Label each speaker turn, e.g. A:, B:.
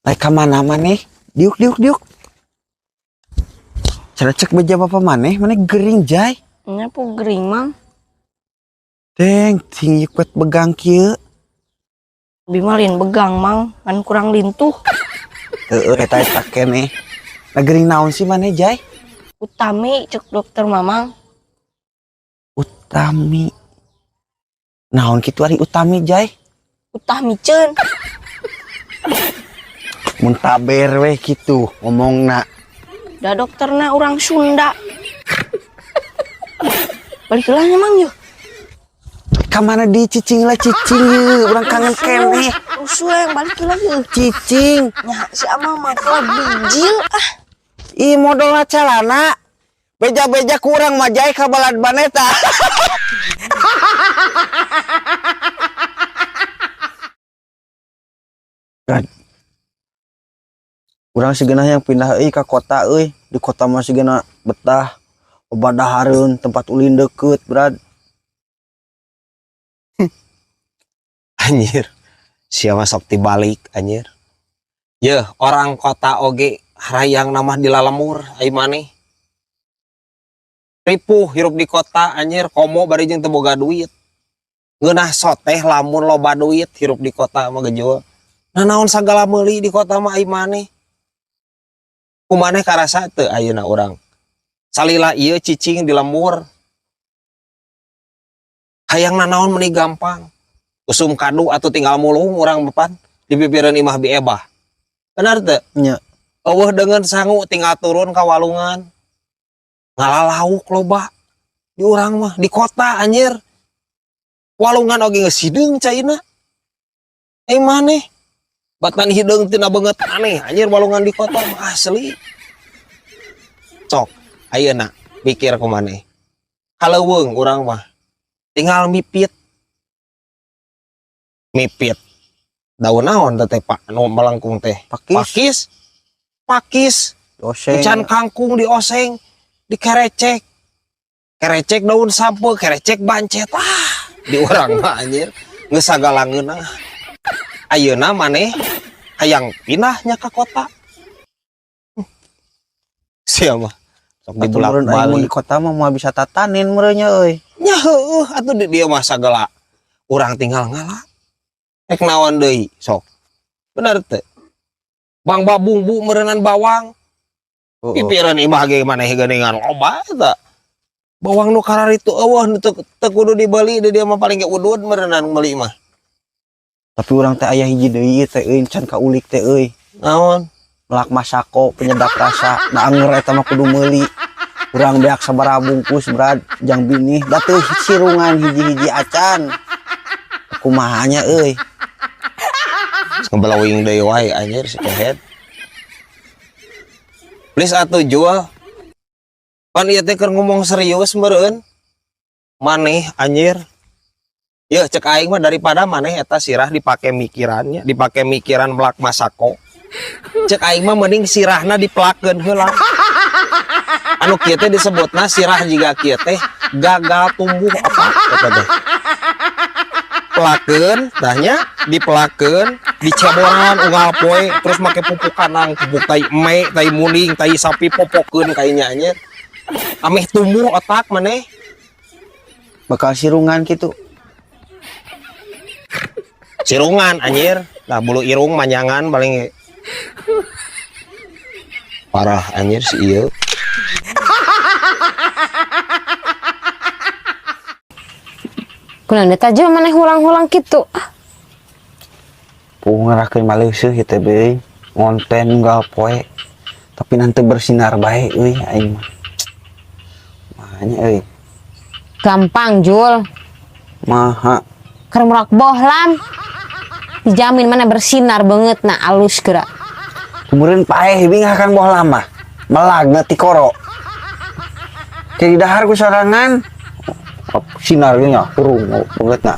A: Laik ka mana maneh? Diuk diuk diuk. Cara cek beja bapak maneh, maneh gering jai.
B: Nya pu gering mang.
A: Deng, tinggi kuat begang kieu.
B: Bima lain begang mang, kan kurang lintuh.
A: Heeh, eta eta keneh. Nah gering naon sih maneh jai?
B: Utami cek dokter mamang.
A: Utami. Naon kitu ari utami jai?
B: Utami ceun.
A: Muntaber weh kitu ngomongna.
B: Da dokterna urang Sunda. Balik lah nya mang yeuh.
A: Ka mana di cicing lah cicing yeuh, urang kangen keneh.
B: Rusuh yang balik lah yeuh.
A: Cicing.
B: Nya si Amang mah kalah bijil ah.
A: Ih modolna calana. Beja-beja kurang mah jai ka balad baneta. Brad. Urang sigana yang pindah euy ka kota euy. Di kota mah sigana betah. Loba dahareun, tempat ulin deket, Brad.
C: Anjir. Siapa sok tibalik anjir. Yeuh, orang kota oge harayang namah di lalemur ai maneh. Ripuh hirup di kota anjir, komo bari jeung teu boga duit. Ngeunah soteh lamun loba duit hirup di kota mah gejual. Nah naon sagala meuli di kota mah ai maneh. Kumaneh karasa teu ayeuna urang. Salila ieu cicing di lembur. Hayang nanaon meuni gampang. Usum kadu atuh tinggal mulung urang depan di pipireun imah bi ebah. Benar teu?
A: Nya.
C: Eueuh deungeun sangu tinggal turun ka walungan. Ngalalauk loba di urang mah di kota anjir. Walungan oge geus hideung caina. Eh maneh batan hideung tina beungeut aneh anjir walungan di kota mah asli. Cok ayeuna pikir ku maneh. Kaleuweung urang mah tinggal mipit. Mipit. Daun naon teh Pak anu melengkung teh?
A: Pakis.
C: Pakis. Pakis.
A: Oseng.
C: Ican kangkung dioseng, dikerecek. Kerecek daun sampeu, kerecek bancet. Ah, di urang mah anjir geus sagala ngeunah. Ayeuna maneh hayang pindahnya ke kota. Sia mah sok
A: Atuh meureun aing mun
C: dibulak-balik.
A: di kota mah moal bisa tatanin meureun nya euy.
C: Nya heueuh atuh di dieu mah sagala urang tinggal ngala. Rek naon deui sok. Bener teu? Bang babungbu meureunan bawang.
A: Heeh.
C: Pipireun imah ge maneh geuningan loba eta. Bawang nu kararitu eueuh nu teu kudu dibeli di dieu mah paling ge udud meureunan meuli mah.
A: Tapi urang teh aya hiji deui teh euy can kaulik teh euy.
C: Naon?
A: Melak masako penyedap rasa. Da anger eta mah kudu meuli. Urang beak sabaraha bungkus Brad jang binih da teu sirungan hiji-hiji acan. Kumaha nya euy.
C: Ngebelawing deui wae anjir si kehed. Please atuh jual. Pan ieu teh keur ngomong serius meureun. Maneh anjir. Yeuh cek aing mah daripada maneh eta sirah dipake mikirannya, dipake mikiran melak masako. Cek aing mah mending sirahna dipelakeun heula. Anu kieu teh disebutna sirah jiga kieu teh gagal tumbuh apa eta teh. Pelakeun tahnya dipelakeun, diceboran unggal poe terus make pupuk kandang, pupuk tai eme, tai muning, tai sapi popokeun kainya anjir. Ameh tumbuh otak maneh.
A: Bakal sirungan kitu.
C: Sirungan anjir. Nah bulu irung manjangan paling parah anjir si ieu.
D: Kunaon eta jeung maneh hulang-hulang kitu?
A: Puh ngerakeun maleuseut ieu teh beuy. Ngonten unggal poe. Tapi nanti bersinar bae euy aing mah. Mahanya euy.
D: Gampang Jul.
A: Maha.
D: Keur murak bohlam. Dijamin mana bersinar banget nah alus geura.
A: Kemudian paeh bingah kan bohlam mah. Melag na tikoro. Kayak di dahar ku sorangan. Sinar nya hurung banget na.